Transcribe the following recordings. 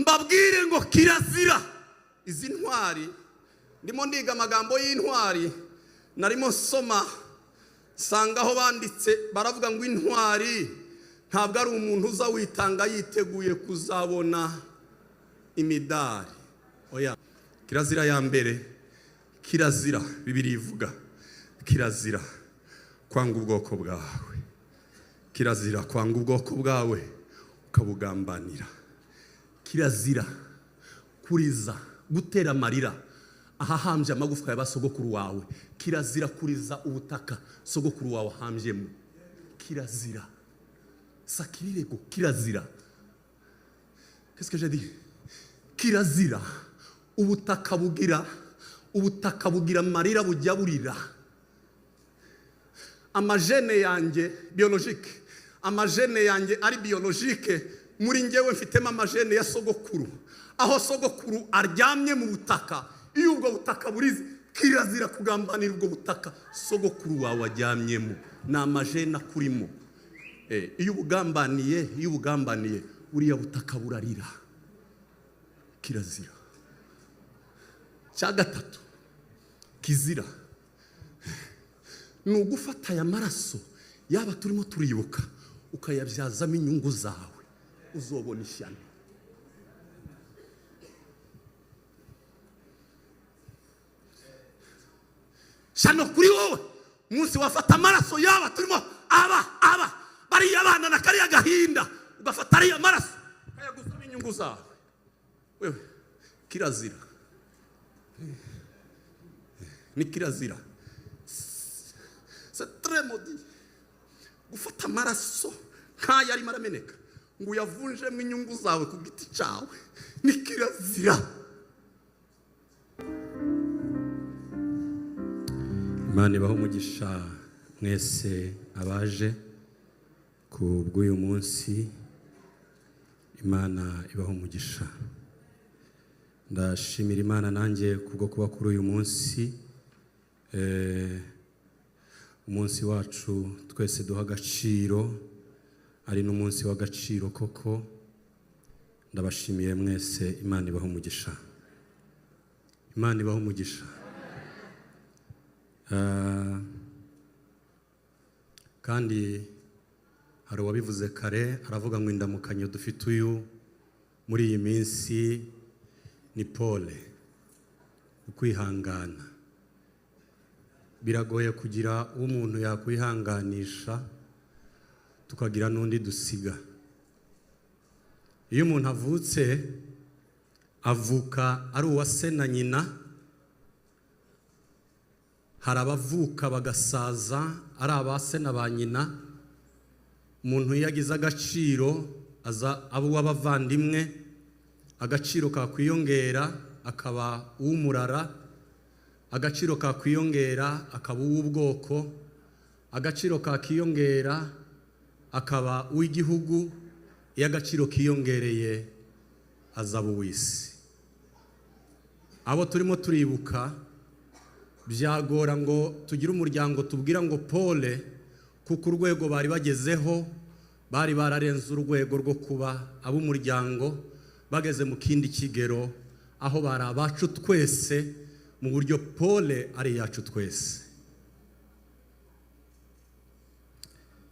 Mbabwire ngo kirazira. Izi ntwari, ndimo ndiga amagambo y'intwari, narimo nsoma nsanga aho banditse baravuga ngo intwari ntabwo ari umuntu uza witanga yiteguye kuzabona imidari. Oya. Kirazira ya mbere, kirazira, Bibiliya ivuga kirazira kwanga ubwoko bwawe. Kirazira kwanga ubwoko bwawe ukabugambanira. Kirazira kuriza, gutera amarira ahahambye amagufwa ya ba sogokuru wawe. Kirazira kuriza ubutaka sogokuru wawe ahambyemo. Kirazira, sacrilège, kirazira. Qu'est-ce que j'ai dit? Kirazira. Ubutaka bugira, ubutaka bugira amarira, bujya burira. Amagènes yanjye biologique, amagènes yanjye ari biologique, muri njyewe mfitemo amagènes ya sogokuru. Aho sogokuru aryamye mu butaka, iyo ubwo butaka burize, kirazira kugambanira ubwo butaka sogokuru wawe aryamyemo. Ni amagènes akurimo. Iyo ubugambaniye, iyo ubugambaniye, buriya butaka burarira. Kirazira cya gatatu kizira ni ugufata aya maraso yaba turimo turibuka ukayabyazamo inyungu zawe, uzobona ishyano. Shyano kuri wowe umunsi wafata amaraso yaba turimo, aba bariya bana na kariya gahinda, ugafata ariya maraso ukayaguzamo inyungu zawe wewe. Kirazira, ni kirazira, c'est très maudit gufata amaraso nk'aya arimo arameneka ngo uyavunjemo inyungu zawe ku giti cyawe. Ni kirazira. Imana ibahe umugisha mwese abaje ku bw'uyu munsi. Imana ibahe umugisha. Ndashimira Imana nanjye kubwo kuba kuri uyu munsi, umunsi wacu twese duha agaciro, ari n'umunsi w'agaciro koko. Ndabashimiye mwese. Imana ibahe umugisha. Imana ibahe umugisha. Kandi hari uwabivuze kare, aravuga ngo indamukanyo dufite uyu muri iyi minsi ni pole, ukwihangana. Biragoye kugira uwo umuntu yakwihanganisha tukagira n'undi dusiga. Iyo umuntu avutse, avuka ari uwa se na nyina. Hari abavuka bagasaza ari aba se na ba nyina. Umuntu iyo agize agaciro aza aba uw'abavandimwe, agaciro kakwiyongera akaba uw'umurara, agaciro kakwiyongera akaba uw'ubwoko, agaciro kakiyongera akaba uw'igihugu. Iyo agaciro kiyongereye azaba uw'isi. Abo turimo turibuka, byagora ngo tugire umuryango tubwira ngo pole, kuko urwego bari bagezeho bari bararenze urwego rwo kuba ab'umuryango, bageze mu kindi kigero aho bari abacu twese, mu buryo pole ari iyacu twese.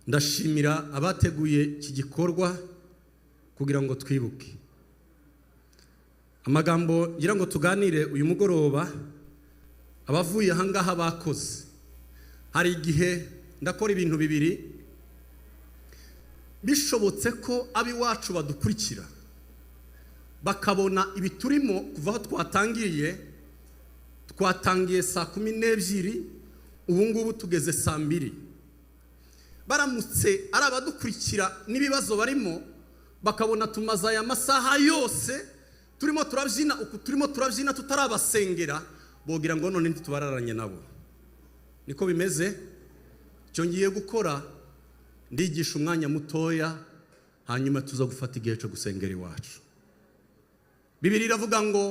Ndashimira abateguye iki gikorwa kugira ngo twibuke. Amagambo ngira ngo tuganire uyu mugoroba, abavuye ahangaha bakoze. Hari igihe ndakora ibintu bibiri, bishobotse ko ab'iwacu badukurikira bakabona ibiturimo kuva aho twatangiriye. Twatangiye saa 12, ubu ngubu tugeze saa 2. Baramutse ari abadukurikira n'ibibazo barimo, bakabona tumaze aya masaha yose turimo turabyina uku, turimo turabyina tutarabasengera, bogira ngo none ntitubararanye nabo. Niko bimeze. Icyo ngiye gukora, ndigisha umwanya mutoya, hanyuma tuza gufata igihe cyo gusengera iwacu. Bibiliya iravuga ngo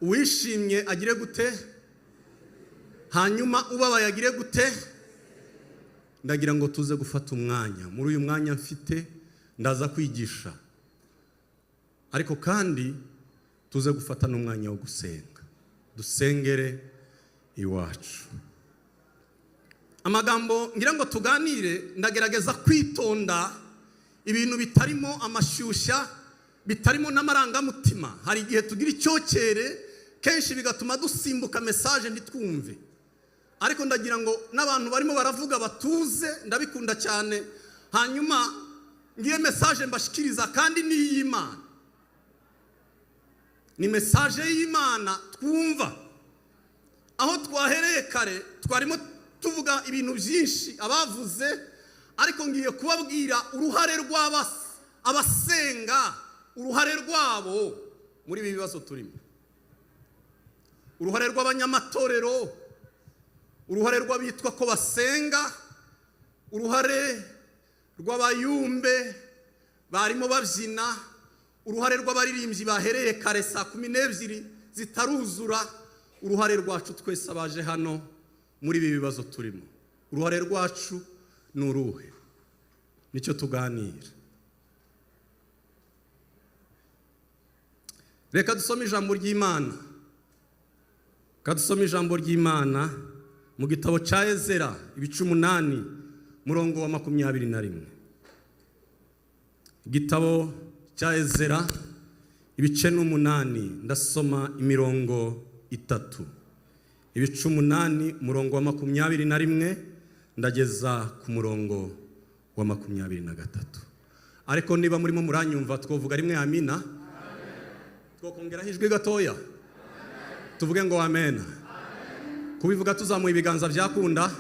uwishimye agire gute? Hanyuma ubabaye agire gute? Ndagira ngo tuze gufata umwanya. Muri uyu mwanya mfite ndaza kwigisha. Ariko kandi tuze gufata n'umwanya wo gusenga, dusengere iwacu. Amagambo ngira ngo tuganire, ndagerageza kwitonda ibintu bitarimo amashyushya, bitarimo n'amarangamutima. Hari igihe tugira icyokere kenshi bigatuma dusimbuka message ntitwumve. Ariko ndagira ngo n'abantu barimo baravuga batuze, ndabikunda cyane. Hanyuma ngiye message mbashikiriza, kandi ni iy'Imana, ni message y'Imana twumva. Aho twahereye kare twarimo tuvuga ibintu byinshi abavuze, ariko ngiye kubabwira uruhare rw'abasenga, uruhare rwabo muri ibi bibazo turimo, uruhare rw'abanyamatorero, uruhare rw'abitwa ko basenga, uruhare rw'abayumbe barimo babyina, uruhare rw'abaririmbyi bahereye kare saa 12 zitaruzura, uruhare rwacu twese abaje hano muri ibi bibazo turimo. Uruhare rwacu ni uruhe? Nicyo tuganira. Reka dusome ijambo ry'Imana. Reka dusome ijambo ry'Imana mu gitabo cya Ezera ibice 8, murongo wa 21. Igitabo cya Ezera ibice 8, ndasoma imirongo 3. Ibice 8, umurongo wa 21, ndageza ku murongo wa 23. Ariko niba murimo muranyumva, twovuga rimwe amina, twokongeraho ijwi gatoya tuvuge ngo amen. Kubivuga tuzamuye ibiganza byakunda,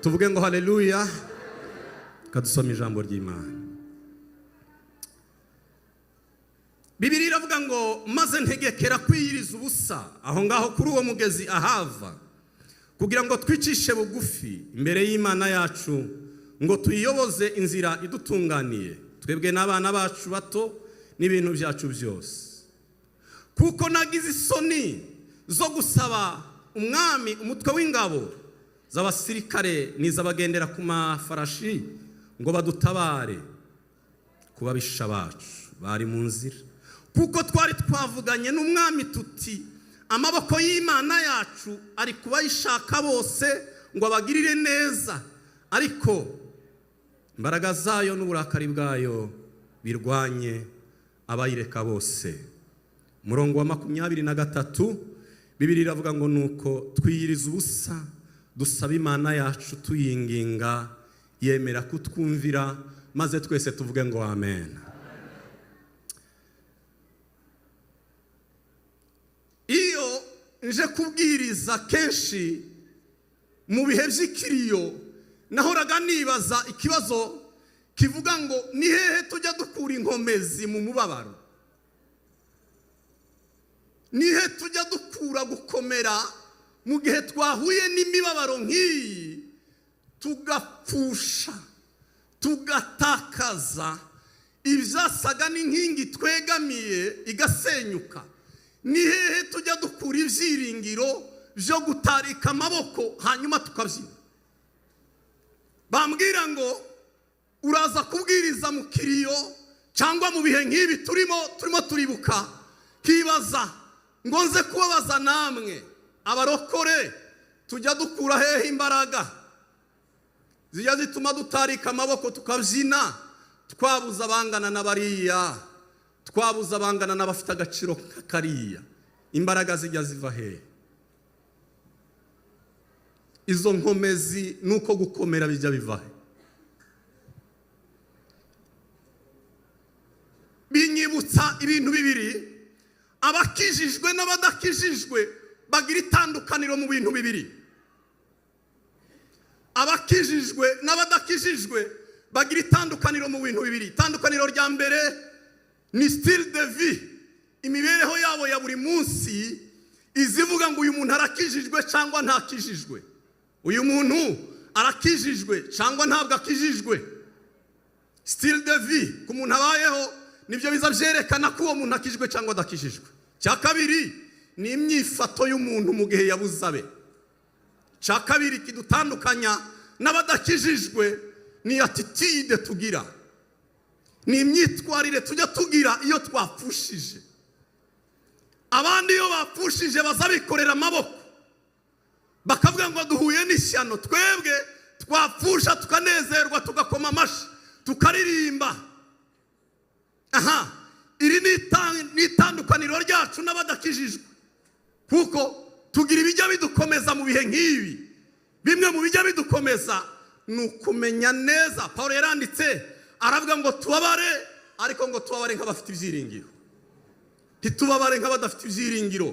tuvuge ngo haleluya. Kadusoma ijambo ry'Imana. Bibiliya iravuga ngo maze ntegekera kwiyiriza ubusa aho ngaho kuri uwo mugezi Ahava, kugira ngo twicishe bugufi imbere y'Imana yacu, ngo tuyiyoboze inzira idutunganiye, twebwe n'abana bacu bato n'ibintu byacu byose. Kuko nagize isoni zo gusaba umwami umutwe w'ingabo z'abasirikare n'iz'abagendera ku mafarashi ngo badutabare ku babisha bacu bari mu nzira. Kuko twari twavuganye n'umwami tuti amaboko y'Imana yacu ari kubayishaka bose ngo abagirire neza, ariko imbaraga zayo n'uburakari bwayo birwanye abayireka bose. Murongo wa 23, Bibiliya iravuga ngo nuko twiyiriza ubusa dusaba Imana yacu tuyinginga, yemera kutwumvira, maze twese tuvuge ngo amen. Iyo nje kubwiriza kenshi mu bihe by'ikiriyo, nahoraga nibaza ikibazo kivuga ngo ni hehe tujya dukura inkomezi mu mubabaro? Ni hehe tujya dukura gukomera mu gihe twahuye n'imibabaro nk'iyi, tugapfusha, tugatakaza ibyasaga n'inkingi twegamiye igasenyuka? Ni hehe tujya dukura ibyiringiro byo gutarika amaboko hanyuma tukabyina? Bambwira ngo uraza kubwiriza mu kiriyo cyangwa mu bihe nk'ibi turimo turibuka, kibaza ngo nze kubabaza namwe abarokore, tujya dukura hehe imbaraga zijya zituma dutarika amaboko tukabyina? Twabuze abangana n'abariya, twabuze abangana n'abafite agaciro kariya, imbaraga zijya ziva hehe? Izo nkomezi nuko gukomera bijya biva he? Binyibutsa ibintu bibiri: abakijijwe n'abadakijijwe bagira itandukaniro mu bintu bibiri. Abakijijwe n'abadakijijwe bagira itandukaniro mu bintu bibiri. Itandukaniro rya mbere ni style de vie, imibereho yabo ya buri munsi izivuga ngo uyu muntu arakijijwe cyangwa ntakijijwe, uyu muntu arakijijwe cyangwa ntabwo akijijwe. Style de vie ku muntu abayeho nibyo biza byerekana ko uwo muntu akijijwe cyangwa adakijijwe. Cya kabiri ni imyifato y'umuntu mu gihe yabuze abe. Cya kabiri kidutandukanya n'abadakijijwe ni attitude tugira. Ni imyitwarire tujya tugira iyo twapfushije. Abandi iyo bapfushije baza bikorera amaboko, bakavuga ngo duhuye n'ishyano. Twebwe twapfusha tukanezerwa, tugakoma amashyi, tukaririmba. Aha, iri ni itandukaniro ryacu n'abadakijijwe, kuko tugira ibijya bidukomeza mu bihe nk'ibi. Bimwe mu bijya bidukomeza ni ukumenya neza. Paul yaranditse, aravuga ngo tubabare, ariko ngo tubabare nk'abafite ibyiringiro. Ntitubabare nk'abadafite ibyiringiro,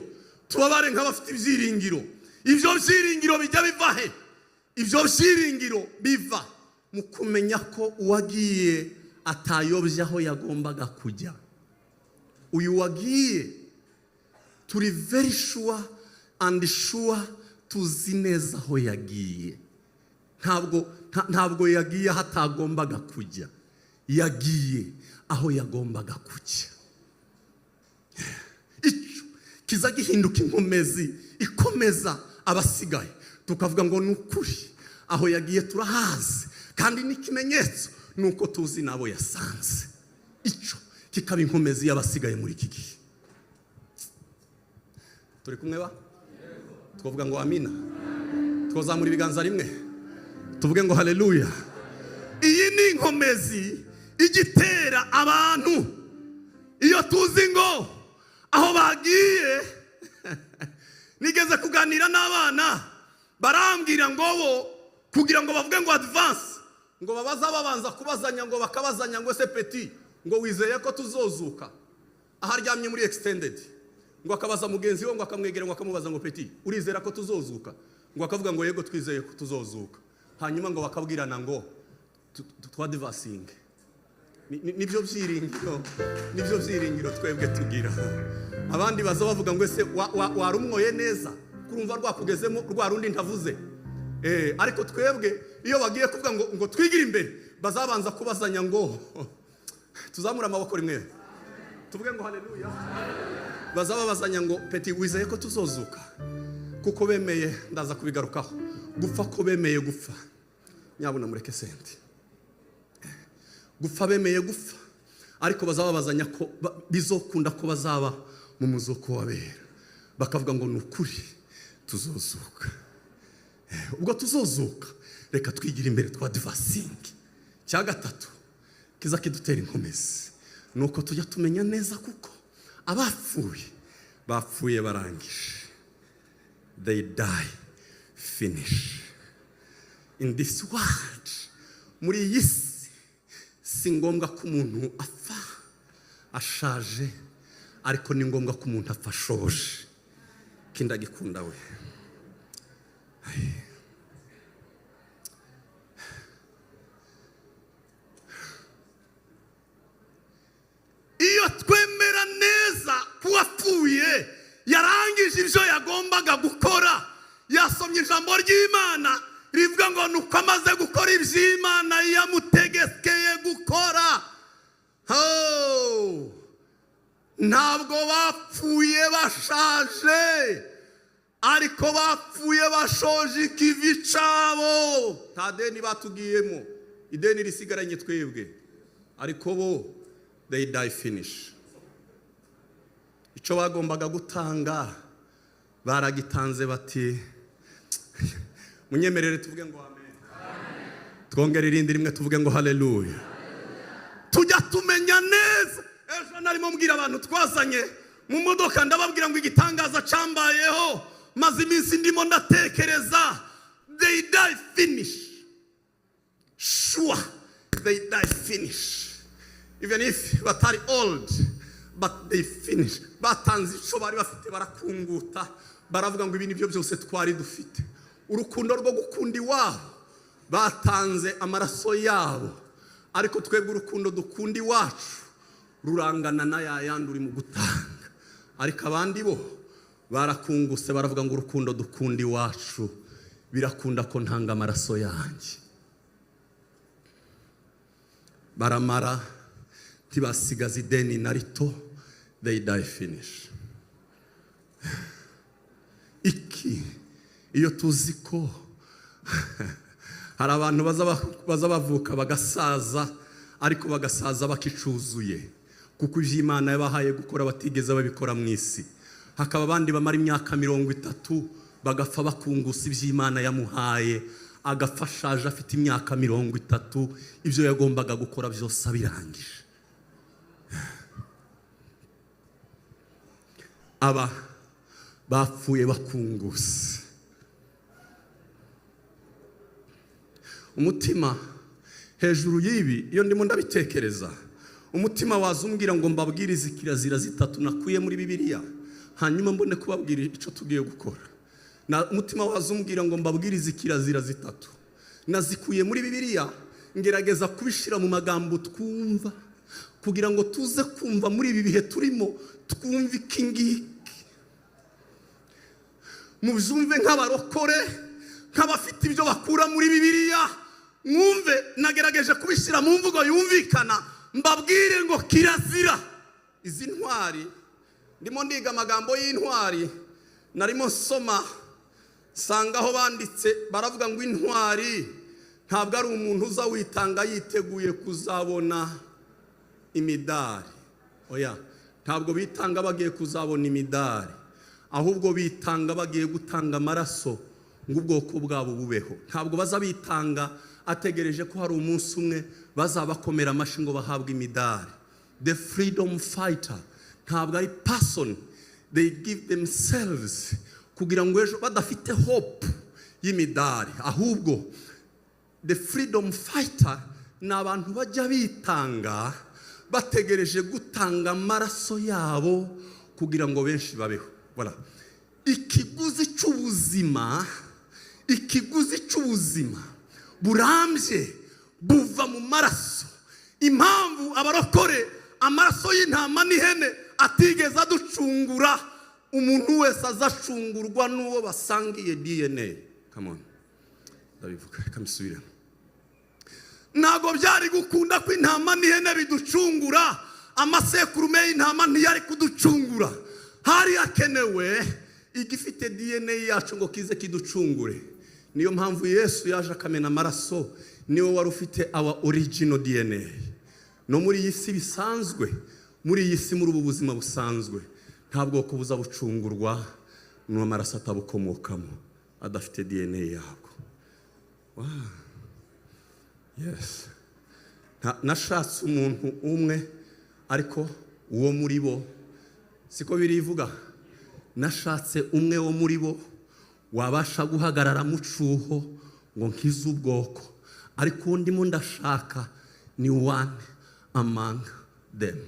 tubabare nk'abafite ibyiringiro. Ibyo byiringiro bijya biva he? Ibyo byiringiro biva mu kumenya ko uwagiye atayobye aho yagombaga kujya. Uyu wagiye, turi very sure and sure, tuzi neza aho yagiye. Ntabwo yagiye aho atagombaga kujya, yagiye aho yagombaga kujya. Icyo kiza gihinduka inkomezi ikomeza abasigaye, tukavuga ngo ni ukuri, aho yagiye turahazi, kandi n'ikimenyetso ni uko tuzi n'abo yasanze. Icyo kikaba inkomezi y'abasigaye muri iki gihe. Turi kumwe ba? Twavuga ngo amina, twazamura ibiganza rimwe, tuvuge ngo haleluya. Iyi ni inkomezi igitera abantu iyo tuzi ngo aho bagiye. Nigeze kuganira n'abana, barambwira ngo bo kugira ngo bavuge ngo advance, ngo babaza, babanza kubazanya, ngo bakabazanya ngo: "Ese petit, ngo wizeye ko tuzozuka?" Aho aryamye muri extended, ngo akabaza mugenzi we, ngo akamwegera, ngo akamubaza ngo: "Petit, urizera ko tuzozuka?" Ngo akavuga ngo: "Yego, twizeye ko tuzozuka." Hanyuma ngo bakabwirana ngo twadvancinge. Nibyo byiringiro, nibyo byiringiro twebwe tugira. Abandi baza bavuga ngo: "Ese warumwoye neza, kurumva rwakugezemo rwa rundi ntavuze?" Ariko twebwe iyo bagiye kuvuga ngo twigire imbere, bazabanza kubazanya ngo tuzamure amaboko rimwe, tuvuge ngo haleluya. Bazaba bazanya ngo: "Petit, wizeye ko tuzozuka?" Kuko bemeye, ndaza kubigarukaho, gupfa ko bemeye gupfa. Nyabuna mureke senti gupfa, bemeye gupfa, ariko bazaba bazanya ko bizokunda ko bazaba mu muzuko w'abera, bakavuga ngo ni ukuri tuzozuka. Ubwo tuzozuka, reka twigire imbere, twadvancinge. Cya gatatu kiza kidutera inkomezi ni uko tujya tumenya neza kuko abapfuye bapfuye barangije. They die finish in this world. Muri iyi si, si ngombwa ko umuntu apfa ashaje, ariko ni ngombwa ko umuntu apfa ashoje. Kindagikunda we. Iyo twemera neza ko uwapfuye yarangije ibyo yagombaga gukora, yasomye ijambo ry'Imana rivuga ngo nuko amaze gukora iby'Imana yamutegekeye gukora. Oh! Ntabwo bapfuye bashaje, ariko bapfuye bashoje ikivi cyabo. Nta deni batugiyemo, ideni risigaranye twebwe, ariko bo they die finish. Icyo bagombaga gutanga baragitanze. Bati munyemerere tuvuge ngo amen, twongere irindi rimwe, tuvuge ngo haleluya. Tujya tumenya neza. Ejo narimo mbwira abantu twazanye mu modoka, ndababwira ngo igitangaza cambayeho, maze iminsi ndimo ndatekereza. They die finish, sure, they die finish, even if batari old, but they finish. Batanze icyo bari bafite, barakunguta, baravuga ngo ibi nibyo byose twari dufite. Urukundo rwo gukunda iwabo, batanze amaraso yabo, ariko twebwe urukundo dukunda iwacu rurangana na ya yandi uri mu gutanga. Ariko abandi bo barakunguse, baravuga ngo urukundo dukunda iwacu birakunda ko ntanga amaraso yanjye. Baramara, ntibasigaza ideni na rito. They die finish. Iki iyo tuzi ko hari abantu baza bavuka bagasaza, Ariko bagasaza bakicuzuye, kuko ibyo Imana yabahaye gukora batigeze babikora mu isi. Hakaba abandi bamara imyaka 30 bagapfa bakungusa iby'Imana yamuhaye, agapfa ashaje afite imyaka 30, ibyo yagombaga gukora byose abirangije. Aba bapfuye bakunguse. Umutima hejuru y'ibi, iyo ndimo ndabitekereza, umutima waza umbwira ngo mbabwirize kirazira zitatu nakuye muri Bibiliya, hanyuma mbone kubabwira icyo tugiye gukora. Umutima waza umbwira ngo mbabwirize kirazira zitatu nazikuye muri Bibiliya, ngerageza kubishira mu magambo twumva, kugira ngo tuze kumva muri ibi bihe turimo, twumve iki ngiki, mubyumve nk'abarokore, nk'abafite ibyo bakura muri Bibiliya. Mwumve, nagerageje kubishyira mu mvugo yumvikana, mbabwire ngo kirazira. Izi ntwari, ndimo ndiga amagambo y'intwari, narimo nsoma nsanga aho banditse baravuga ngo intwari ntabwo ari umuntu uza witanga yiteguye kuzabona imidari. Oya, ntabwo bitanga bagiye kuzabona imidari, ahubwo bitanga bagiye gutanga amaraso ngo ubwoko bwabo bubeho. Ntabwo baza bitanga ategereje ko hari umunsi umwe bazabakomera amashyi ngo bahabwe imidari. The freedom fighter ntabwo ari person, they give themselves kugira ngo ejo badafite hope y'imidari. Ahubwo the freedom fighter ni abantu bajya bitanga bategereje gutanga amaraso yabo kugira ngo benshi babeho. Voilà. Ikiguzi cy'ubuzima, ikiguzi cy'ubuzima burambye buva mu maraso. Impamvu abarokore amaraso y'intama n'ihene atigeze aducungura, umuntu wese azacungurwa n'uwo basangiye DNA. Come on, ndabivuga, reka mbisubiremo. Ntabwo byari gukunda ko intama n'ihene biducungura, amasekurume y'intama ntiyari kuducungura. Hari hakenewe igifite DNA yacu ngo kize kiducungure. Niyo mpamvu Yesu yaje akamena amaraso, niwe wari ufite our original DNA. No muri iyi si bisanzwe, muri iyi si, muri ubu buzima busanzwe, nta bwoko buza bucungurwa n'amaraso atabukomokamo, adafite DNA yabwo. Wow. Yes. Nashatse umuntu umwe, ariko uwo muri bo siko birivuga. Nashatse umwe wo muri bo wabasha guhagarara mu cuho ngo nkize ubwoko, ariko uwo ndimo ndashaka ni one among them.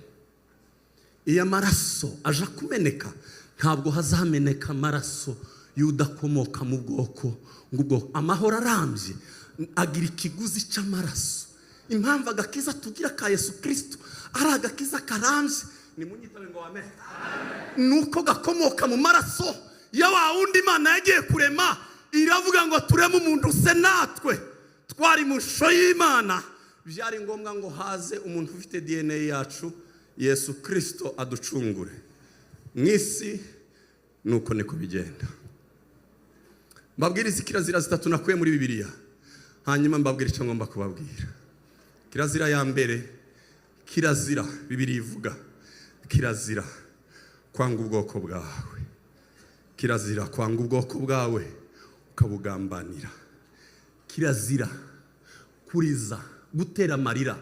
Iyo amaraso aja kumeneka, ntabwo hazameneka amaraso y'udakomoka mu bwoko, ngo ubwoko amahoro arambye agira ikiguzi cy'amaraso. Impamvu agakiza tugira ka Yesu Kirisito ari agakiza karambye, ni munyitabe ngo amen, nuko gakomoka mu maraso ya wa wundi Imana yagiye kurema, iravuga ngo tureme umuntu se natwe twari mu ishusho y'Imana. Byari ngombwa ngo haze umuntu ufite DNA yacu, Yesu Kirisito, aducungure. Mu isi nuko niko bigenda. Mbabwiriza kirazira zitatu nakuye muri Bibiliya, hanyuma mbabwira icyo ngomba kubabwira. Kirazira ya mbere, kirazira Bibiliya ivuga, kirazira kwanga ubwoko bwawe. Kirazira kwanga ubwoko bwawe ukabugambanira. Kirazira kuriza, gutera amarira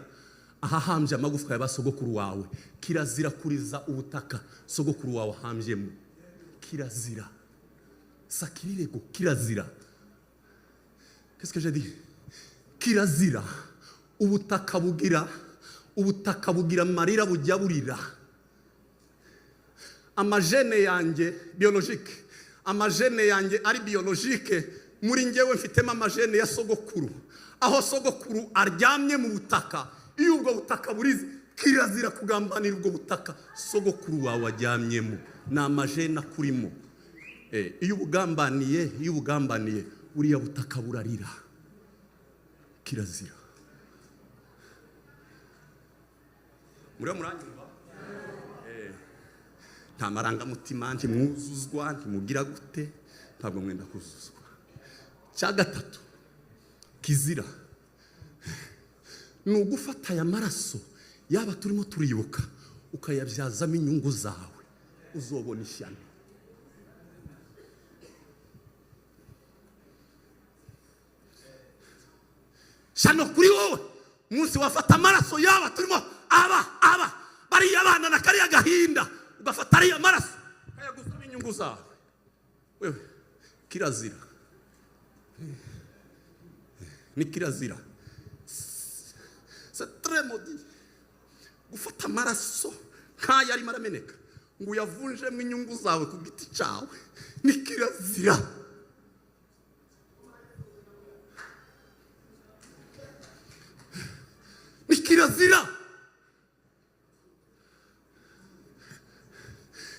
ahahambye amagufwa ya ba sogokuru wawe. Kirazira kuriza ubutaka sogokuru wawe ahambyemo. Kirazira, sakirirego, kirazira. Qu'est-ce que j'ai dit? Kirazira. Ubutaka bugira, ubutaka bugira amarira, bujya burira. Amagènes yanjye biologique, amagènes yanjye ari biologique, muri njyewe mfitemo amagènes ya sogokuru. Aho sogokuru aryamye mu butaka, iyo ubwo butaka burize, kirazira kugambanira ubwo butaka sogokuru wawe aryamyemo. Ni amagènes akurimo. Iyo ubugambaniye, iyo ubugambaniye, buriya butaka burarira. Kirazira. Muriyo muranyumva? Nta marangamutima, ntimwuzuzwa, ntimugira gute, ntabwo mwenda kuzuzwa. Cya gatatu kizira Ni ugufata aya maraso yaba turimo turibuka, ukayabyazamo inyungu zawe, uzobona ishyano. Shyano kuri wowe umunsi wafata amaraso yaba turimo aba bariya bana na kariya gahinda, ugafata ariya maraso ukayaguzamo inyungu zawe. Wewe kirazira, ni kirazira, c'est très maudit gufata amaraso nk'aya arimo arameneka ngo uyavunjemo inyungu zawe ku giti cyawe, ni kirazira. Ni kirazira.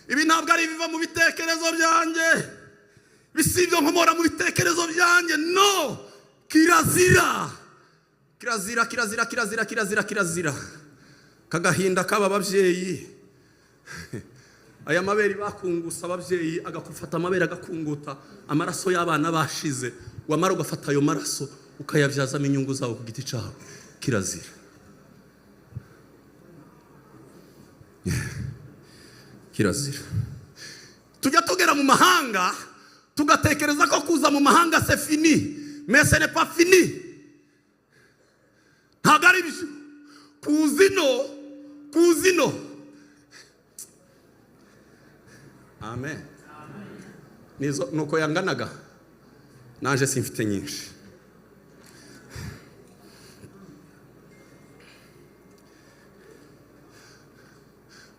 Ibi ntabwo ari ibiva mu bitekerezo byanjye, bisibyo nkomora mu bitekerezo byanjye. No, kirazira, kirazira, kirazira, kirazira, kirazira, kirazira. Kagahinda k'aba babyeyi, aya mabere bakungusa ababyeyi, agakufata amabere agakunguta amaraso y'abana bashize, wamara ugafata ayo maraso ukayabyazamo inyungu zawe ku giti cyawe, kirazira. Kirazira. Tujya tugera mu mahanga tugatekereza ko kuza mu mahanga c'est fini, mais ce n'est pas fini. Ntabwo ari byo. Kuza ino, kuza ino. Amen. Nizo nuko yanganaga, naje simfite nyinshi.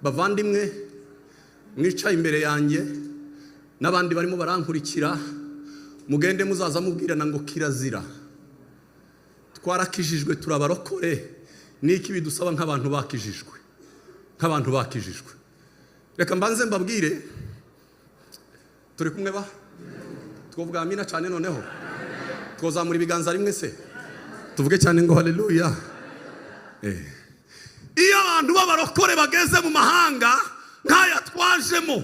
Bavandimwe mwicaye imbere yanjye n'abandi barimo barankurikira, mugende muzaza mubwirana ngo kirazira. Twarakijijwe, turabarokore. Niki bidusaba nk'abantu bakijijwe? Nk'abantu bakijijwe, reka mbanze mbabwire. Turi kumwe ba? Twovuga amina cyane, noneho twozamura ibiganza rimwe se, tuvuge cyane ngo haleluya. Iyo abantu b'abarokore bageze mu mahanga nk'aya twajemo,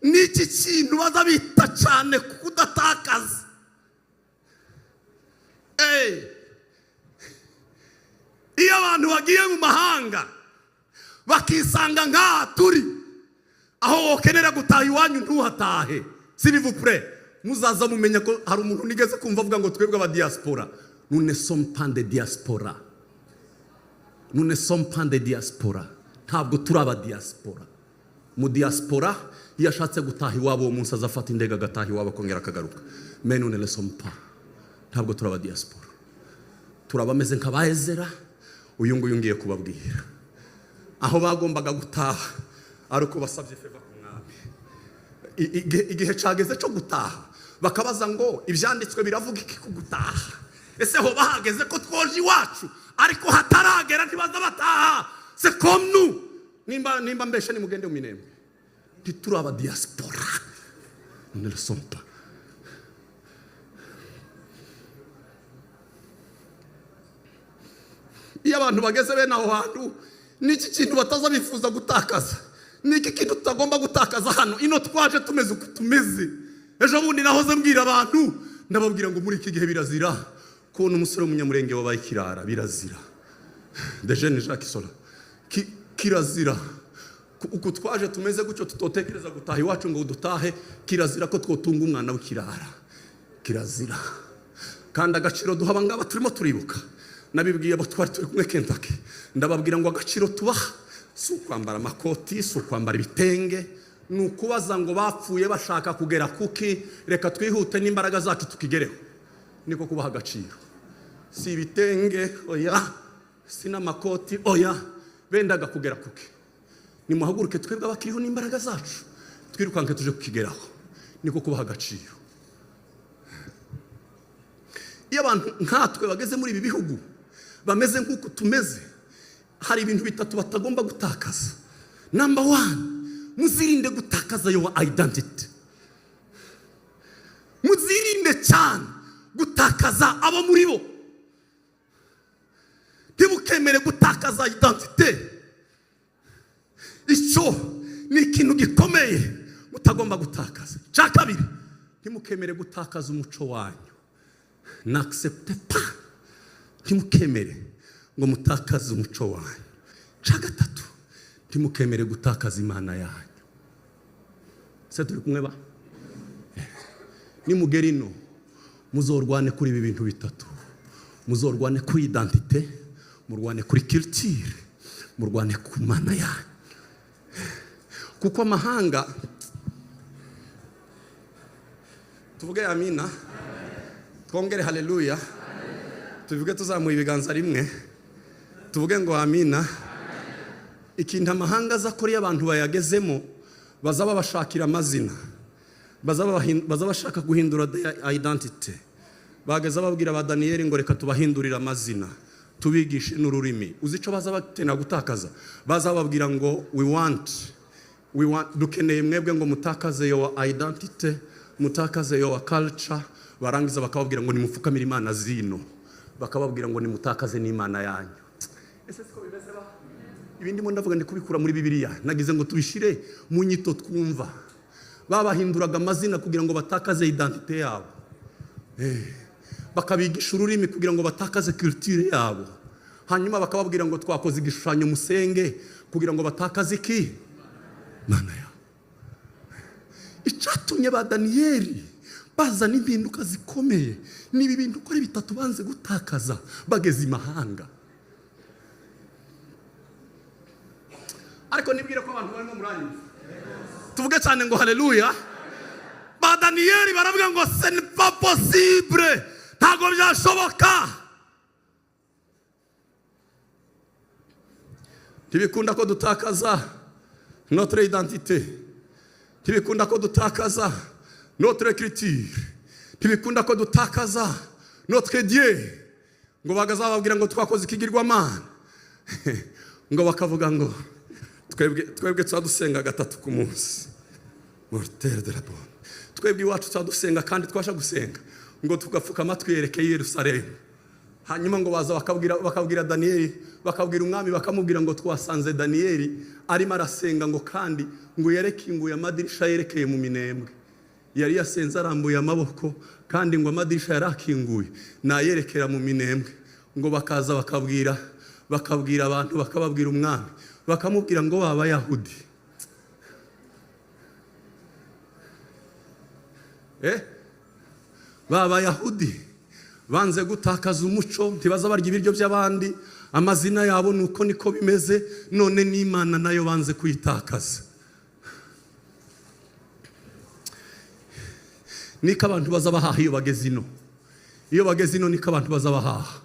n'iki kintu baza bita cyane kudatakaza? Iyo abantu bagiye mu mahanga bakisanga nk'aha turi, aho wokenera gutaha iwanyu ntuhatahe, s'il vous plaît, muzaza mumenya ko hari umuntu nigeze kumva avuga ngo twebwe aba diaspora. Nous ne sommes pas des diaspora, nous ne sommes pas des diaspora. Ntabwo turi aba diaspora. Mu diaspora iyo ashatse gutaha iwabo, uwo munsi azafata indege agataha iwabo, akongera akagaruka. Mais nous ne le sommes pas. Ntabwo turi aba diaspora, turabameze nka ba Ezera uyu nguyu ngiye kubabwira, aho bagombaga gutaha ari uko basabye faveur ku mwami. Igihe cyageze cyo gutaha, bakabaza ngo ibyanditswe biravuga iki ku gutaha? Ese ho bahageze ko twoje iwacu? Ariko hataragera ntibaza bataha. C'est comme nous. Nimba mbeshe, nimugende mu Minembwe. Ntituri aba diaspora, nous ne le sommes pas. Iyo abantu bageze bene aho hantu, n'iki kintu bataza bifuza gutakaza? N'iki kintu tutagomba gutakaza hano ino twaje tumeze uko tumeze? Ejo bundi nahoze mbwira abantu, ndababwira ngo muri iki gihe birazira kubona umusore w'umunyamurenge wabaye ikirara. Birazira. De jeune Jacques Sola. Kirazira. Uku twaje tumeze gutyo, tutotekereza gutaha iwacu ngo dutahe, kirazira ko twotunga umwana w'ikirara. Kirazira. Kandi agaciro duha abangaba turimo turibuka, nabibwiye abo twari turi kumwe Kentucky, ndababwira ngo agaciro tubaha si ukwambara amakoti, si ukwambara ibitenge, ni ukubaza ngo bapfuye bashaka kugera kuki? Reka twihute n'imbaraga zacu tukigereho. Niko kubaha agaciro. Si ibitenge, oya, si n'amakoti, oya. Bendaga kugera kuki? Nimuhaguruke twebwe abakiriho n'imbaraga zacu, twirukanke tuje kukigeraho. Niko kubaha agaciro. Iyo abantu nkatwe bageze muri ibi bihugu bameze nk'uko tumeze, hari ibintu bitatu batagomba gutakaza. Number one, muzirinde gutakaza your identity. Muzirinde cyane gutakaza abo muri bo. Ntibukemere gutakaza identité. Icyo ni ikintu gikomeye mutagomba gutakaza. Cya kabiri, ntimukemere gutakaza umuco wanyu. N'acceptez pas, ntimukemere ngo ngo mutakaze umuco wanyu. Icya gatatu, ntimukemere gutakaza Imana yanyu. Ese turi kumwe ba? Nimugera ino, muzorwane kuri ibi bintu bitatu: muzorwane kuri identité, murwane kuri culture, murwane ku Mana yanyu. Kuko amahanga, tuvuge amina, twongere haleluya, tuvuge tuzamuye ibiganza rimwe, tuvuge ngo amina. Ikintu amahanga aza akora iyo abantu bayagezemo, baza babashakira amazina, baza bashaka guhindura their identity. Bageza babwira ba Daniyeli ngo reka tubahindurire amazina, tubigishe n'ururimi. Uzi icyo baza batena gutakaza? Baza bababwira ngo we want, dukeneye mwebwe ngo mutakaze your identity, mutakaze your culture. Barangiza bakababwira ngo nimupfukamire imana zino, bakababwira ngo nimutakaze n'Imana yanyu. Ese siko bimeze ba? Ibi ndimo ndavuga ndi kubikura muri Bibiliya, nagize ngo tubishire mu nyito twumva. Babahinduraga amazina kugira ngo batakaze identité yabo, bakabigisha ururimi kugira ngo batakaze culture yabo, hanyuma bakababwira ngo twakoze igishushanyo, musenge, kugira ngo batakaze iki? Mana yabo. Icyatumye ba Daniyeli bazana impinduka zikomeye ni ibi bintu uko ari bitatu banze gutakaza bageze imahanga. Ariko nibwire ko abantu barimo muranyumva, tuvuge cyane ngo haleluya. Ba Daniyeli baravuga ngo ce n'est pas possible, ntabwo byashoboka, ntibikunda ko dutakaza notre identité, ntibikunda ko dutakaza notre culture, ntibikunda ko dutakaza notre Dieu. Ngo bagazababwira ngo twakoze ikigirwamana, ngo bakavuga ngo twebwe tuba dusenga gatatu ku munsi, mortel de la bonne. Twebwe iwacu tuba dusenga, kandi twasha gusenga ngo tugapfukama twiyerekeye Yerusalemu. Hanyuma ngo baza bakabwira Daniyeli, bakabwira umwami, bakamubwira ngo twasanze Daniyeli arimo arasenga, ngo kandi ngo yerekinguye amadirisha yerekeye mu minembwe. Yari yasenze arambuye amaboko, kandi ngo amadirisha yarakinguye nayerekera mu minembwe. Ngo bakaza bakabwira abantu, bakababwira umwami, bakamubwira ngo b'Abayahudi, b'Abayahudi banze gutakaza umuco, ntibaza barya ibiryo by'abandi, amazina yabo nuko niko bimeze, none n'Imana nayo banze kuyitakaza. Niko abantu baza bahaha iyo bageze ino, iyo bageze ino niko abantu baza bahaha.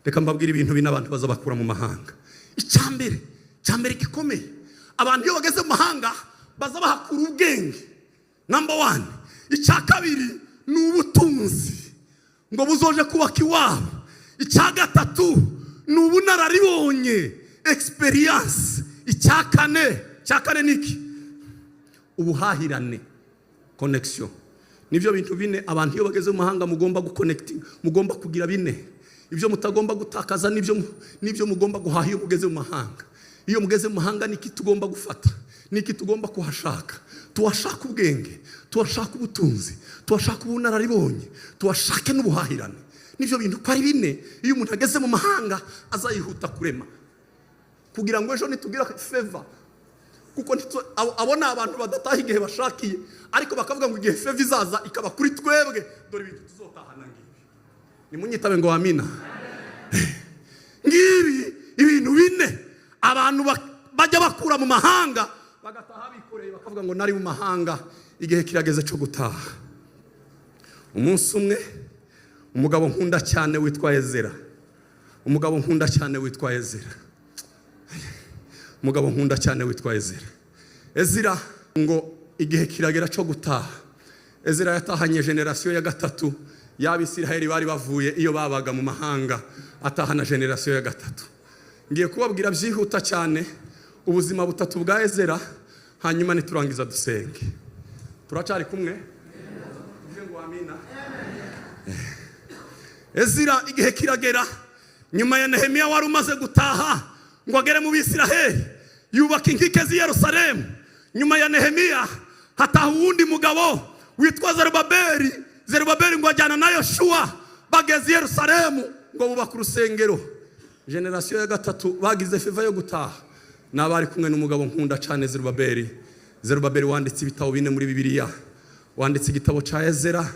Reka mbabwire ibintu bine abantu baza bakura mu mahanga. Icyambere gikomeye, abantu iyo bageze mu mahanga baza bahakura ubwenge, number 1. Icya kabiri ni ubutunzi ngo buzoje kubaka iwabo. Icya gatatu ni ubunararibonye, experience. Icya kane ni iki? Ubuhahirane, connection. Nibyo bintu bine abantu iyo bageze mu mahanga mugomba guconnecting, mugomba kugira bine. Ibyo mutagomba gutakaza nibyo mugomba guhaha iyo mugeze mu mahanga. Iyo mugeze mu mahanga niki tugomba gufata, niki tugomba kuhashaka? Tuhashaka ubwenge, tuhashaka ubutunzi, tuhashaka ubunararibonye, tuhashake n'ubuhahirane. Nibyo bintu ko ari bine iyo umuntu ageze mu mahanga azayihuta kurema, kugira ngo ejo nitugira favor. Kuko abo ni abantu badataha igihe bashakiye, ariko bakavuga ngo igihe favor izaza ikaba kuri twebwe, dore ibintu tuzotahana ngibi. Nimunyitabe ngo amina. Ngibi ibintu bine abantu bajya bakura mu mahanga, bagataha bikoreye, bakavuga ngo nari mu mahanga, igihe kirageze cyo gutaha. Umunsi umwe umugabo nkunda cyane witwa Ezera, umugabo nkunda cyane witwa Ezera, umugabo nkunda cyane witwa Ezera. Ezira ngo igihe kiragera cyo gutaha. Ezira yatahanye generasiyo ya gatatu y'Abisiraheli bari bavuye iyo babaga mu mahanga, atahana generasiyo ya gatatu. Ngiye kubabwira byihuta cyane ubuzima butatu bwa Ezera, hanyuma niturangiza dusenge. Turacari kumwe? Tuvuge ngo amina. Ezira igihe kiragera, nyuma ya Nehemiya wari umaze gutaha ngo agere mu Bisiraheli, yubaka inkike z'i Yerusalemu. Nyuma ya Nehemiya hataha uwundi mugabo witwa Zerubabeli. Zerubabeli ngo ajyana na Yoshuwa, bageze i Yerusalemu ngo bubaka urusengero. Génération ya gatatu bagize faveur yo gutaha ni abari kumwe n'umugabo nkunda cyane, Zerubabeli. Zerubabeli wanditse ibitabo bine muri Bibiliya, wanditse igitabo cya Ezera.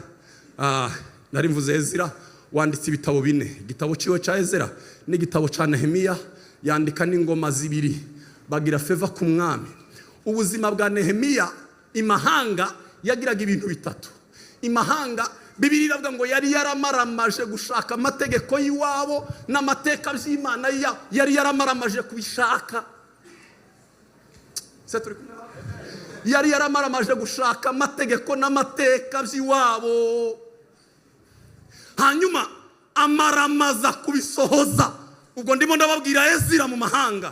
Nari mvuze Ezira wanditse ibitabo bine, igitabo ciwe cya Ezera n'igitabo cya Nehemiya, yandika n'ingoma zibiri. Bagira faveur ku mwami. Ubuzima bwa Nehemiya imahanga yagiraga ibintu bitatu. Imahanga, Bibiri iravuga ngo yari yaramaramaje gushaka amategeko y'iwabo n'amateka by'Imana, yari yaramaramaje kubishaka. Se turi kumwe? Yari yaramaramaje gushaka amategeko n'amateka by'iwabo, hanyuma amaramaza kubisohoza. Ubwo ndimo ndababwira Ezira mu mahanga,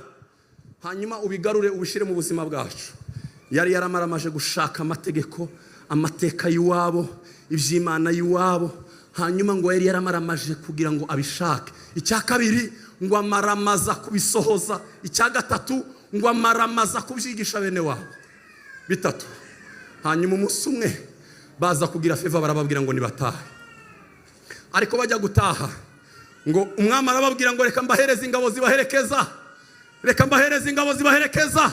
hanyuma ubigarure ubishyire mu buzima bwacu. Yari yaramaramaje gushaka amategeko, amateka y'iwabo, iby'Imana y'iwabo. Hanyuma ngo yari yaramaramaje kugira ngo abishake. Icya kabiri, ngo amaramaza kubisohoza. Icya gatatu, ngo amaramaza kubyigisha bene wabo. Bitatu. Hanyuma umunsi umwe baza kugira faveur, barababwira ngo nibatahe. Ariko bajya gutaha, ngo umwami arababwira ngo: "Reka mbahereze ingabo zibaherekeza, reka mbahereze ingabo zibaherekeza."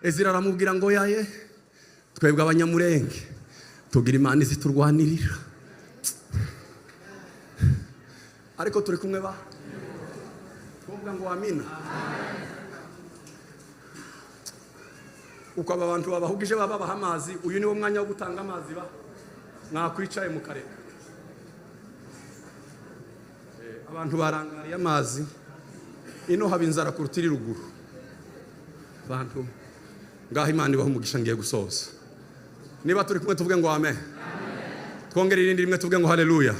Ezira aramubwira ngo: "Yaye, twebwe Abanyamurenge tugira Imana iziturwanirira." Ariko turi kumwe ba? Tuvuga ngo amina. Uko aba bantu babahugije baba babaha amazi, uyu niwo mwanya wo gutanga amazi. Ba mwakwicaye mukareka. Abantu barangariye amazi. Ino haba inzara kuruta iri ruguru. Abantu ngaho, Imana ibaha umugisha. Ngiye gusoza. Niba turi kumwe, tuvuge ngo amen. Twongere irindi rimwe, tuvuge ngo haleluya.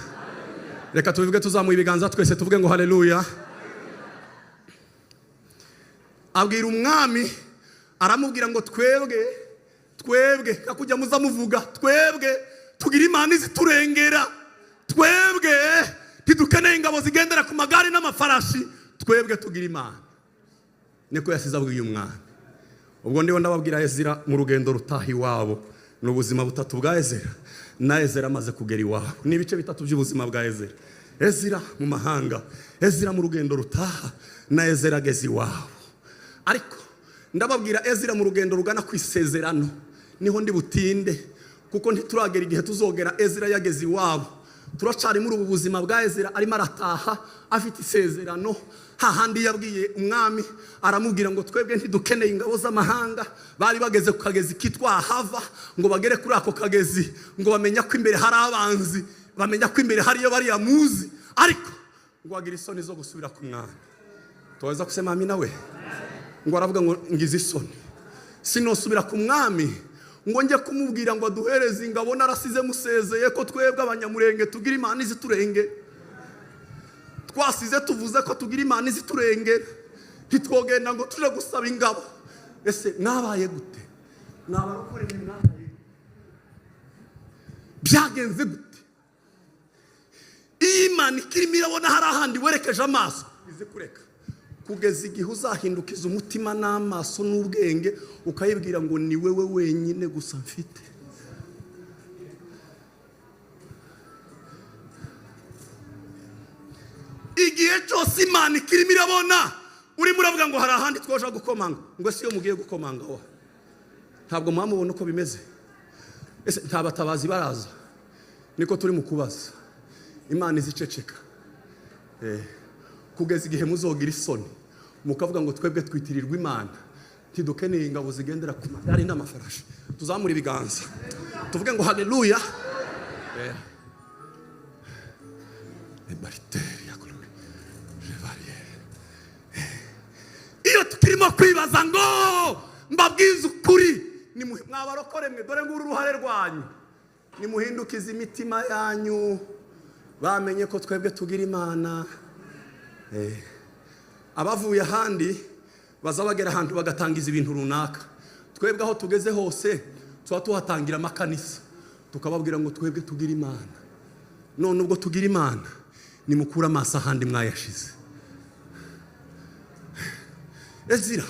Reka tubivuge tuzamuye ibiganza twese, tuvuge ngo haleluya. Abwira umwami, aramubwira ngo: "Twebwe, twebwe kakujya muza muvuga, twebwe tugira Imana iziturengera. Twebwe ntidukeneye ingabo zigendera ku magare n'amafarashi. Twebwe tugira Imana." Niko yasize abwiye umwami. Ubwo ndiho ndababwira Ezira mu rugendo rutaha iwabo. Ni ubuzima butatu bwa Ezira na Ezira amaze kugera iwabo. Ni ibice bitatu by'ubuzima bwa Ezira: Ezira mu mahanga, Ezira mu rugendo rutaha, na Ezira ageze iwabo. Ariko ndababwira Ezira mu rugendo rugana ku isezerano. Niho ndi butinde, kuko ntituragera igihe tuzogera Ezira yageze iwabo. Turacari muri ubu buzima bwa Ezira arimo arataha afite isezerano, hahandi yabwiye umwami, aramubwira ngo: "Twebwe ntidukeneye ingabo z'amahanga." Bari bageze ku kagezi kitwa Ahava. Ngo bagere kuri ako kagezi, ngo bamenya ko imbere hari abanzi, bamenya ko imbere hariyo bariya muzi. Ariko ngo agira isoni zo gusubira ku mwami. Tuweza kusema amina we? Ngo aravuga ngo: "Ngize isoni, sinosubira ku mwami ngo njye kumubwira ngo aduhereze ingabo, narasize musezeye ko twebwe Abanyamurenge tugira Imana iziturenge. Twasize tuvuze ko tugira Imana iziturengera, ntitwogenda ngo tuje gusaba ingabo." Ese mwabaye gute? Mwabarokore mwabaye gute? Byagenze gute? Iyo Imana ikirimo irabona hari ahandi werekeje amaso, izi kureka kugeza igihe uzahindukiza umutima n'amaso n'ubwenge, ukayibwira ngo: "Ni wewe wenyine gusa mfite." Igihe cyose Imana ikirimo irabona urimo uravuga ngo hari ahandi twoja gukomanga, ngo ese iyo mugiye gukomanga wa ntabwo mwamubona uko bimeze? Ese nta batabazi baraza? Niko turi mu kubaza. Imana iziceceka kugeza igihe muzogira isoni, mukavuga ngo: "Twebwe twitirirwa Imana, ntidukeneye ingabo zigendera ku magare n'amafarashi." Tuzamure ibiganza, tuvuge ngo haleluya. Ebariteri ya glory, Chevalier. Iyo tukirimo kwibaza ngo, mbabwize ukuri, mwabarokore mwe, dore nguru uruhare rwanyu: nimuhindukize imitima yanyu, bamenye ko twebwe tugira Imana. Abavuye ahandi baza bagera ahantu bagatangiza ibintu runaka. Twebwe aho tugeze hose tuba tuhatangira amakanisa, tukababwira ngo: "Twebwe tugira Imana. None ubwo tugira Imana, nimukure amaso ahandi mwayashize." Ezira,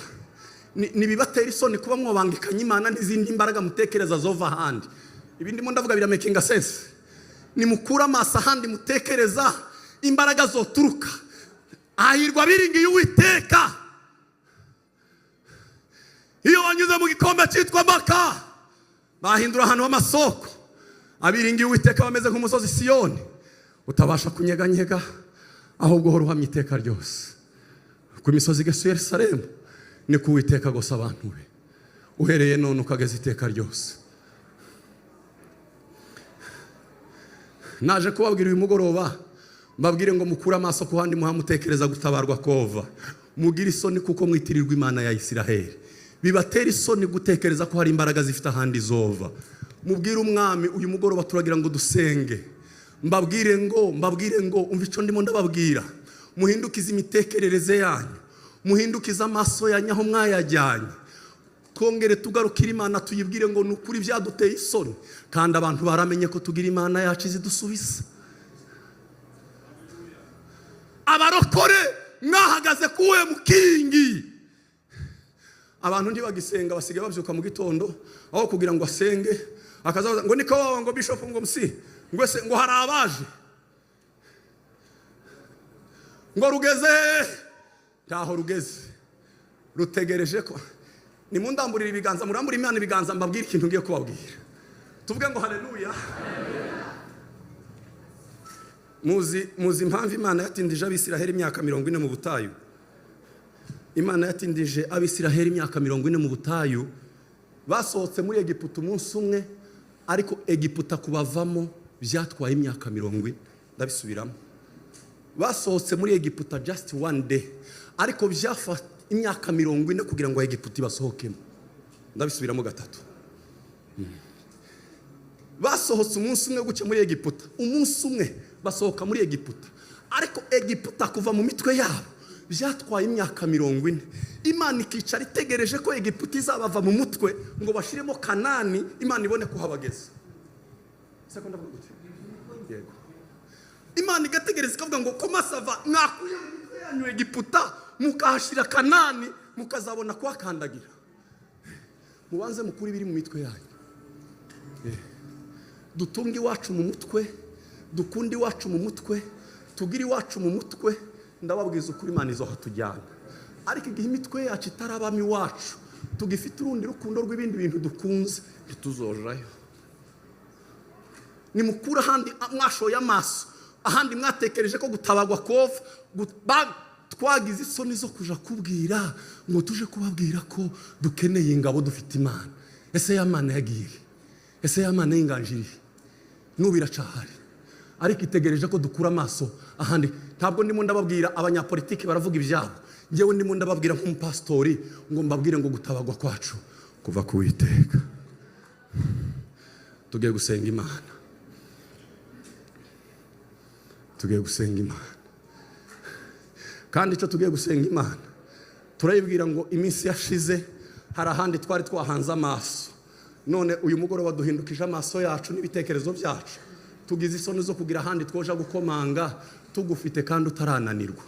nibibatera isoni kuba mwabangikanye Imana n'izindi mbaraga mutekereza zova ahandi. Ibi ndimo ndavuga biramakinga sense? Nimukure amaso ahandi mutekereza imbaraga zoturuka. Hahirwa abiringiye Uwiteka. Iyo banyuze mu gikombe cyitwa Maka, bahindura ahantu h'amasoko. Abiringiye Uwiteka bameze nk'umusozi Siyoni utabasha kunyeganyega, ahubwo uhora uhamye iteka ryose. Ku misozi igasuye Yerusalemu, ni ku Uwiteka gusa abantu be, uhereye none ukageza iteka ryose. Naje kubabwira uyu mugoroba, mbabwire ngo mukure amaso ku handi muhamutekereza gutabarwa kova. Mugire isoni kuko mwitirirwa Imana ya Isiraheli. Bibatera isoni gutekereza ko hari imbaraga zifite ahandi zova. Mubwire Umwami uyu mugoroba, turagira ngo dusenge. Mbabwire ngo umva icyo ndimo ndababwira. Muhindukize imitekerereze yanyu, muhindukize amaso yanyu aho mwayajyanye. Twongere tugarukire Imana, tuyibwire ngo ni ukuri byaduteye isoni, kandi abantu baramenye ko tugira Imana yacu izidusubiza. Abarokore mwahagaze kuwe mukingi. Abantu ntibagisenga, basigaye babyuka mu gitondo, aho kugira ngo asenge akazabaza ngo niko wawe, ngo bishop, ngo musi, ngo ese ngo hari abaje, ngo rugeze ntaho rugeze, rutegereje ko nimundamburira ibiganza, murambure Imana ibiganza, mbabwire ikintu ngiye kubabwira. Tuvuge ngo haleluya. Muzi impamvu Imana yatindije Abisiraheli imyaka 40 mu butayu? Imana yatindije Abisiraheli imyaka 40 mu butayu. Basohotse muri Egiputa umunsi umwe, ariko Egiputa kubavamo byatwaye imyaka 40. Ndabisubiramo, basohotse muri Egiputa just one day, ariko byafata imyaka 40 kugira ngo Egiputa ibasohokemo. Ndabisubiramo gatatu. Basohotse umunsi umwe guca muri Egiputa, umunsi umwe basohoka muri Egiputa, ariko Egiputa kuva mu mitwe yabo byatwaye imyaka 40. Imana ikicara itegereje ko Egiputa izabava mu mutwe ngo bashiremo Kanani, Imana ibone kuhabageza. Yego, Imana igategereza ikavuga ngo ko masava mwakuye mu mitwe yanyu Egiputa mukahashyira Kanani, mukazabona kuhakandagira. Mubanze mukure ibiri mu mitwe yanyu. Dutunge iwacu mu mutwe, dukunde iwacu mu mutwe, tugire iwacu mu mutwe. Ndababwiza ukuri, Imana izohatujyana. Ariko igihe imitwe yacu itarabamo iwacu, tugifite urundi rukundo rw'ibindi bintu dukunze, ntituzojayo. Nimukure ahandi mwashoye amaso, ahandi mwatekereje ko gutabagwa kova. Twagize isoni zo kuja kubwira ngo tuje kubabwira ko dukeneye ingabo, dufite Imana. Ese ya Mana yagiye? Ese ya Mana y'inganjiriye n'ubu iracahari, ariko itegereje ko dukura amaso ahandi. Ntabwo ndimo ndababwira abanyapolitiki baravuga ibyabo, ngewe ndimo ndababwira nk'umupasitori ngo mbabwire ngo gutabagwa kwacu kuva ku Witeka. Tugiye gusenga Imana, tugiye gusenga Imana. Kandi icyo tugiye gusenga Imana, turayibwira ngo iminsi yashize hari ahandi twari twahanze amaso, none uyu mugoroba duhindukije amaso yacu n'ibitekerezo byacu. Tugize isoni zo kugira ahandi twoja gukomanga tugufite kandi utarananirwa.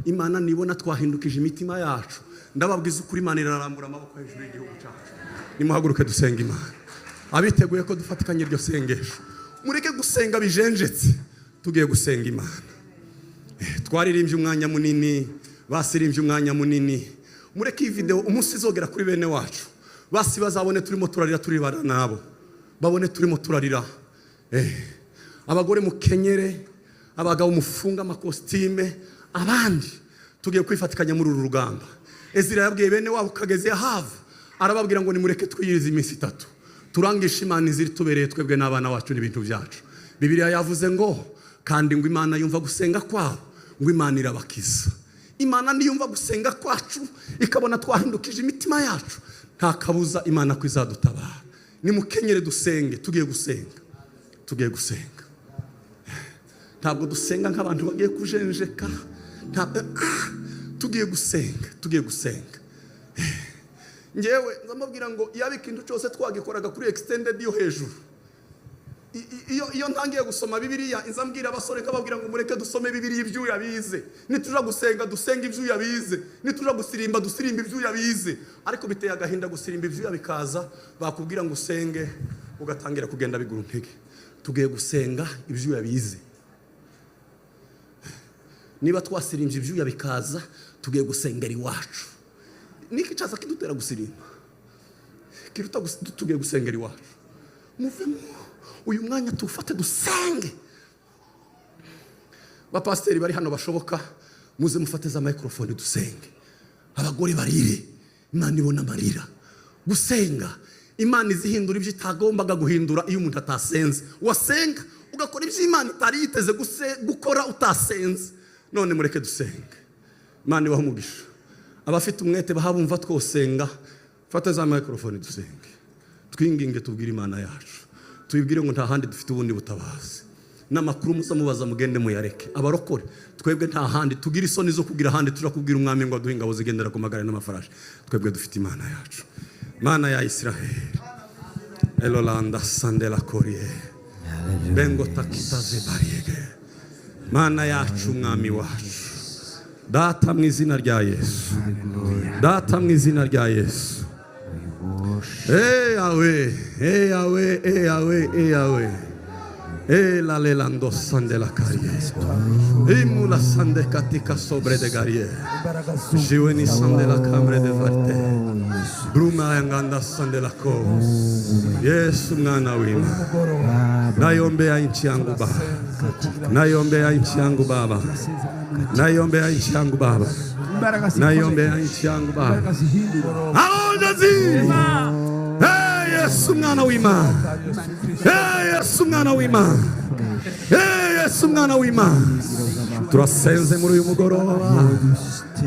Imana nibona twahindukije imitima yacu, ndababwiza ukuri, Imana irarambura amaboko hejuru y'igihugu cyacu. Nimuhaguruke dusenga Imana. Abiteguye ko dufatikanye iryo sengesho, mureke gusenga bijenjetse, tugiye gusenga Imana. Twaririmbye umwanya munini, basirimbye umwanya munini. Mureke iyi video umunsi izogera kuri bene wacu, basi bazabone turimo turarira, turibana nabo, babone turimo turarira. Abagore mukenyere, abagabo mufunga amakositime, abandi tugiye kwifatikanya muri uru rugamba. Ezira yabwiye bene wabo kageze hava, arababwira ngo nimureke twiyirize iminsi 3, turangishe Imana iziri tubereye twebwe n'abana bacu n'ibintu byacu. Bibiliya yavuze ngo kandi ngo Imana yumva gusenga kwabo, ngo Imana irabakiza. Imana niyumva gusenga kwacu ikabona twahindukije imitima yacu, nta kabuza Imana ko izadutabara. Nimukenyere dusenge, tugiye gusenga, tugiye gusenga. Ntabwo dusenga nk'abantu bagiye kujenjeka, tugiye gusenga, tugiye gusenga. Ngewe ndamubwira ngo yaba ikintu cyose twagikoraga kuri extended yo hejuru. Iyo ntangiye gusoma Bibiliya, inza mbwira abasore nkababwira ngo mureke dusome Bibiliya ibyuya bize. Nituja gusenga dusenga ibyuya bize, nituja gusirimba dusirimba ibyuya bize. Ariko biteye agahinda gusirimba ibyuya bikaza, bakubwira ngo usenge ugatangira kugenda bigura intege. Tugiye gusenga ibyuya bize. Niba twasirimbye ibyuya bikaza, tugiye gusengera iwacu. Niki cyaza kidutera gusirimba kiruta tugiye gusengera iwacu? Muvemo, uyu mwanya tuwufate dusenge. Bapasiteri bari hano bashoboka, muze mufate za microphone dusenge, abagore barire, Imana ibona amarira. Gusenga, Imana izihindura ibyo itagombaga guhindura iyo umuntu atasenze. Wasenga ugakora ibyo Imana itari yiteze gukora utasenze. None mureke dusenge, Imana ibahe umugisha. Abafite umwete bahabumva twosenga, fata za microphone dusenge, twinginge, tubwire Imana yacu, tuyibwire ngo nta handi dufite ubundi butabazi. N'amakuru muza mubaza mugende muyareke. Abarokore twebwe nta handi tugira isoni zo kugira ahandi turakubwira umwami ngo aduhe ingabo zigendera ku magare n'amafarashi. Twebwe dufite Imana yacu, Imana ya Israheli. Elolanda sandela korie bengo takita zebariege. Mana yacu, Mwami wacu, Data, mu izina rya Yesu, Data, mu izina rya Yesu. Eyawe, eyawe, eyawe, eyawe. E la lelando sande la carie. Imula sande katika sobre de garie. Imbaraga z'ubu. Jiweni sande la cambre de varte. Bruma yanganda sande la ko. Yesu mwana w'Imana. Mugoroba. Naiombea nchi yangu Baba. Turasenze kugira ngo Naiombea nchi yangu Baba. Naiombea nchi yangu Baba. imbaraga zikomeye, Naiombea nchi yangu Baba. imbaraga zihindura. Alonjazi. Hey, Yesu mwana w'Imana. Hey, Yesu mwana w'Imana. Hey, Yesu mwana w'Imana. Turasenze muri uyu mugoroba.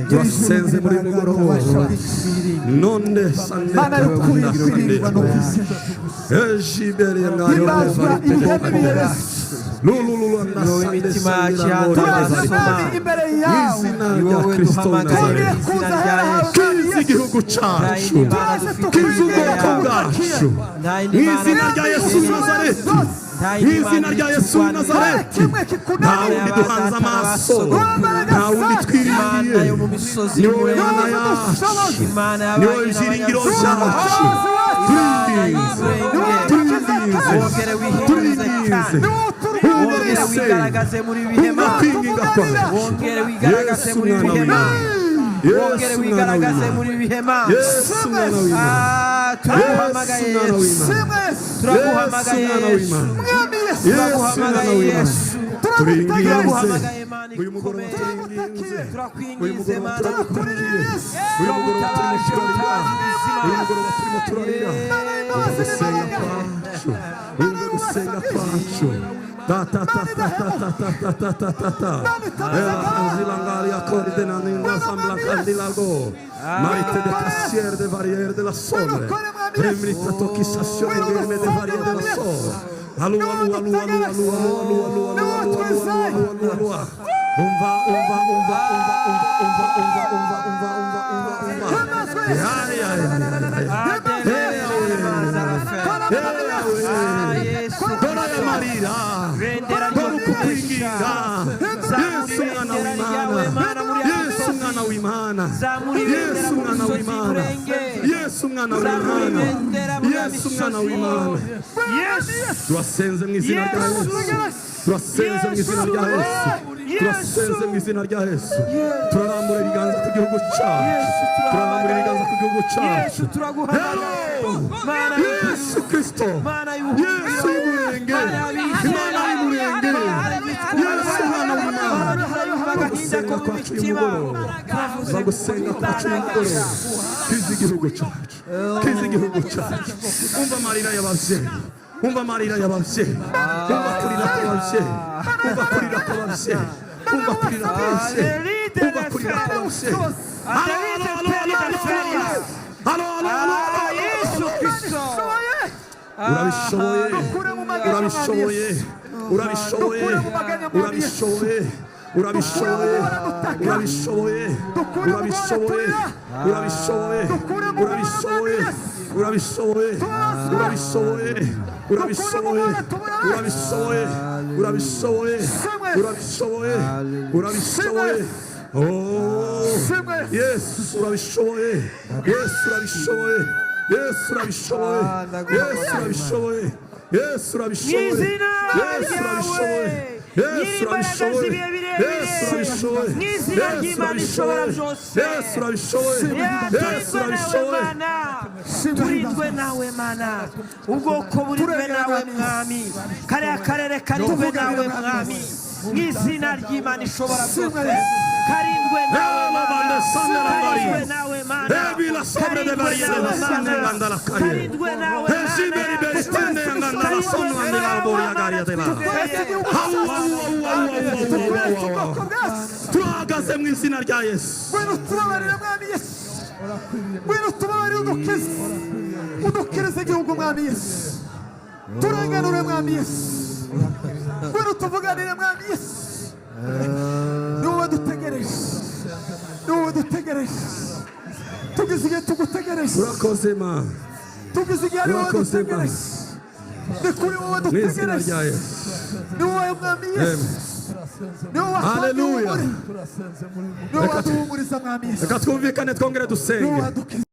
Turasenze muri uyu mugoroba. Nonde sande Mana y'ukuri, kwiringwa no kwizera, Ejibere ngayo. Himbazwa ibihe n'ibihe. Lululu Imitima yacu Turaje, Mwami, imbere yawe. Izina Ni rya wowe Kristo wa duhamagaye. Twongeye Nazareti. kuza ahera hawe, Mwami Kiza Yesu. igihugu cyacu. Turaje Kiza tukwinginga, ubwoko tugutakiye. bwacu. Mu izina rya Yesu w'i Nazareti. Mu izina rya Yesu w'i Nazareti. Kimwe Nta kikunaniye. wundi duhanze amaso, nta wundi Imana twiringiye. yo mu misozi Ni wowe miremire. Mana yacu, Imana ni wowe y'abanye byiringiro n'abanyabyaha. byacu. Turinginze, turinginze, Wongere wihindurize turinginze. kandi wongere Wumvise wigaragaze muri bihema. umva kwinginga kwacu. Wongere wigaragaze Yesu muri mwana bihema. w'Imana, Wongere Yesu mwana wigaragaze w'Imana, muri bihema. Yesu mwana w'Imana, Ah, turaguhamagaye Yesu mwana Yesu. w'Imana, Turaguhamagaye Yesu mwana Yesu. w'Imana, Mwami Yesu. Yesu mwana Turaguhamagaye w'Imana. Yesu. Turinginze Turaguhamagaye Imana uyu mugoroba, ikomeye. turinginze uyu Turakwinginze mugoroba, Mana. turagutakiye uyu mugoroba, turimo turarira uyu mugoroba, turimo turarira. Umva gusenga kwacu, umva gusenga kwacu. Ta ta ta ta ta ta ta ta ta ta ta ta. Zilangaria corde naninda sambla candilago. Marite de cassiere de variere de la sombre. Remrita tocchisazione de de variere de la sol. Alu alu alu alu alu alu alu alu alu alu alu alu alu alu. Umva, umva, umva, umva, umva, umva, umva, umva, umva, umva, umva, umva. Ya ya ya ya. Dore aya marira, dore uku kwinginga. Yesu mwana w'Imana, Yesu mwana w'Imana, Yesu mwana w'Imana, Yesu mwana w'Imana, Yesu mwana w'Imana. Turasenze mu izina rya Yesu, turasenze mu izina rya Yesu, turasenze mu izina rya Yesu. Turarambura ibiganza ku gihugu cyacu, turarambura ibiganza ku gihugu cyacu. Turaguhamagaye Mana. Yesu Kristo, Yesu y'umurenge, Imana y'umurenge, Yesu mwana w'Imana, gusenga kwacu uyu mugoroba, za gusenga kwacu uyu mugoroba. Kiza igihugu cyacu, kiza igihugu cyacu. Umva amarira y'ababyeyi, umva amarira y'ababyeyi, umva kurira kw'ababyeyi, umva kurira kw'ababyeyi, umva kurira kw'ababyeyi, umva kurira kw'ababyeyi. Alo, alo, alo, alo, alo, alo, alo, alo, alo. Yesu Kristo. Urabishoboye, urabishoboye, urabishoboye, urabishoboye, urabishoboye, urabishoboye, urabishoboye, urabishoboye, urabishoboye, urabishoboye, urabishoboye, urabishoboye, urabishoboye, urabishoboye, urabishoboye, urabishoboye. Oh, Yesu urabishoboye, Yesu urabishoboye, Yesu urabishoboye, Yesu urabishoboye, Yesu urabishoboye, Izina Yesu urabishoboye. Ryawe. Yesu, Nyir'imbaraga urabishoboye. z'ibihe birebire, Yesu, urabishoboye. mu izina Yesu, ry'Imana ishobora urabishoboye. byose. Yesu, urabishoboye. Ya, Yesu, turindwe nawe urabishoboye. Mana, turindwe nawe Mana, ubwoko burindwe nawe Mwami, kariya karere karindwe nawe Mwami, mu izina ry'Imana ishobora byose, karindwe nawe Mana, karindwe nawe Mana, karindwe nawe Mana, karindwe nawe Mana, karindwe nawe Mana, twizeye. Tukwese ubwoko bwacu. Turahagaze mu izina rya Yesu. Ngwino utubabarire, Mwami Yesu. Ngwino utubabarire, udukize, udukirize igihugu, Mwami Yesu. Turenganure, Mwami Yesu. Ngwino utuvuganire, Mwami Yesu. Ni wowe dutegereje, ni wowe dutegereje. Tugize igihe tugutegereje. Urakoze, Ma. Tugize igihe ari wowe Urakoze, Ma. dutegereje. Ni kuri wowe Mu izina dutegereje. rya Yesu. Ni wowe, Mwami Yesu, ni wowe watanga Haleluya. ihumure, ni wowe waduhumuriza, Mwami Yesu. Reka twumvikane, twongere Ni wowe dusenge. wadukiza.